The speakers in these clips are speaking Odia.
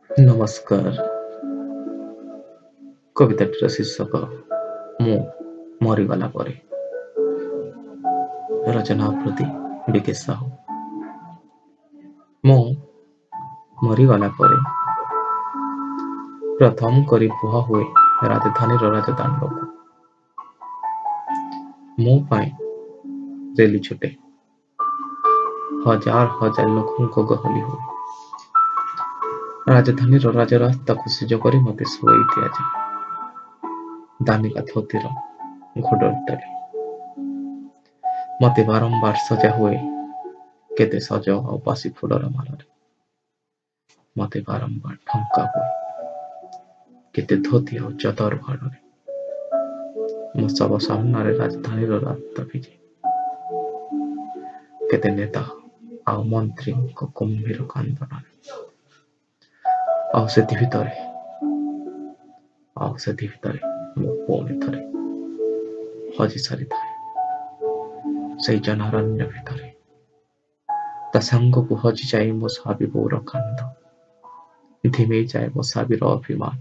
ନମସ୍କାର। କବିତାଟିର ଶୀର୍ଷକ ମୁଁ ମରିଗଲା ପରେ। ରଚନା ଆବୃତ୍ତି ବିକେଶ ସାହୁ। ମୁଁ ମରିଗଲା ପରେ ପ୍ରଥମ କରି ବୁହା ହୁଏ ରାଜଧାନୀର ରାଜଦାଣ୍ଡକୁ। ମୋ ପାଇଁ ରେଲି ଛୁଟେ, ହଜାର ହଜାର ଲୋକଙ୍କ ଗହଳି ହୁଏ। ରାଜଧାନୀର ରାଜରାସ୍ତାକୁ ଶେଯ କରି ମୋତେ ଶୁଆଇ ଦିଆଯାଏ ଦାମିକା ଧୋତିର ଘୋଡ଼ର ତଳେ। ମୋତେ ବାରମ୍ବାର ସଜା ହୁଏ କେତେ ସଜ ଆଉ ବାସି ଫୁଲର ମାଳରେ। ମୋତେ ବାରମ୍ବାର ଢଙ୍କା ହୁଏ କେତେ ଧୋତି ଆଉ ଚଦର ଭାଡ଼ରେ। ମୋ ଶବ ସାମ୍ନାରେ ରାଜଧାନୀର ରାସ୍ତା ଭିଜେ କେତେ ନେତା ଆଉ ମନ୍ତ୍ରୀଙ୍କ ଗମ୍ଭୀର କାନ୍ଦଣାରେ। ଆଉ ସେଥି ଭିତରେ ମୁଁ ପୁଣି ଥରେ ହଜି ସାରିଥାଏ ସେଇ ଜନାରଣ୍ୟ ଭିତରେ। ତା ସାଙ୍ଗକୁ ହଜିଯାଏ ମୋ ସାବି ବୋଉର କାନ୍ଦ, ଧିମେଇ ଯାଏ ମୋ ସାବିର ଅଭିମାନ,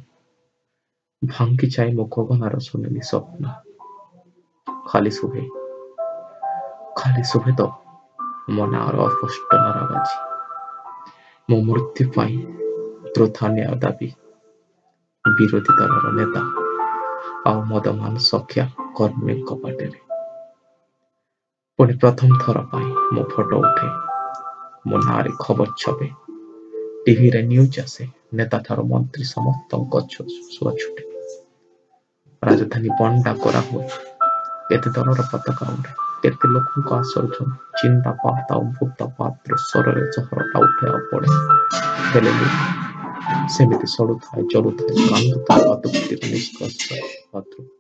ଭାଙ୍ଗିଯାଏ ମୋ ଗଗନର ସୁନେଲି ସ୍ୱପ୍ନ। ଖାଲି ଶୁଭେ ତ ମୋ ନାଁର ଅସ୍ପଷ୍ଟ ନାରାବାଜି, ମୋ ମୃତ୍ୟୁ ପାଇଁ ବୃଥା ନ୍ୟାୟ ଦାବି, ବିରୋଧୀ ଦଳର ନେତା ଆଉ ମଦମାନ ସଖ୍ୟା କର୍ମୀଙ୍କ ପାଟିରେ। ପୁଣି ପ୍ରଥମ ଥର ପାଇଁ ମୋ ଫଟୋ ଉଠେ, ମୋ ନାଁରେ ଖବର ଛପେ, ଟିଭିରେ ନ୍ୟୁଜ୍ ଆସେ, ନେତାଠାରୁ ମନ୍ତ୍ରୀ ସମସ୍ତଙ୍କ ସୁଅ ଛୁଟେ। ରାଜଧାନୀ ବଣ୍ଡା କରା ହୁଏ, କେତେ ଦଳର ପତାକା ଉଡ଼େ, କେତେ ଲୋକଙ୍କ ଆଶ୍ଚର୍ଯ୍ୟ ଜିନ୍ଦାବାଦ ଆଉ ମୁର୍ଦାବାଦର ସ୍ୱରରେ ସହରଟା ଉଠେ ଆଉ ପଡ଼େ। ହେଲେ ମୁଁ ସେମିତି ସଢୁଥାଏ, ଜଳୁଥାଏ, କାନ୍ଦୁଥାଏ ଅତୃପ୍ତିର ନିଷ୍କର୍ଷ ଅତୃପ୍ତ।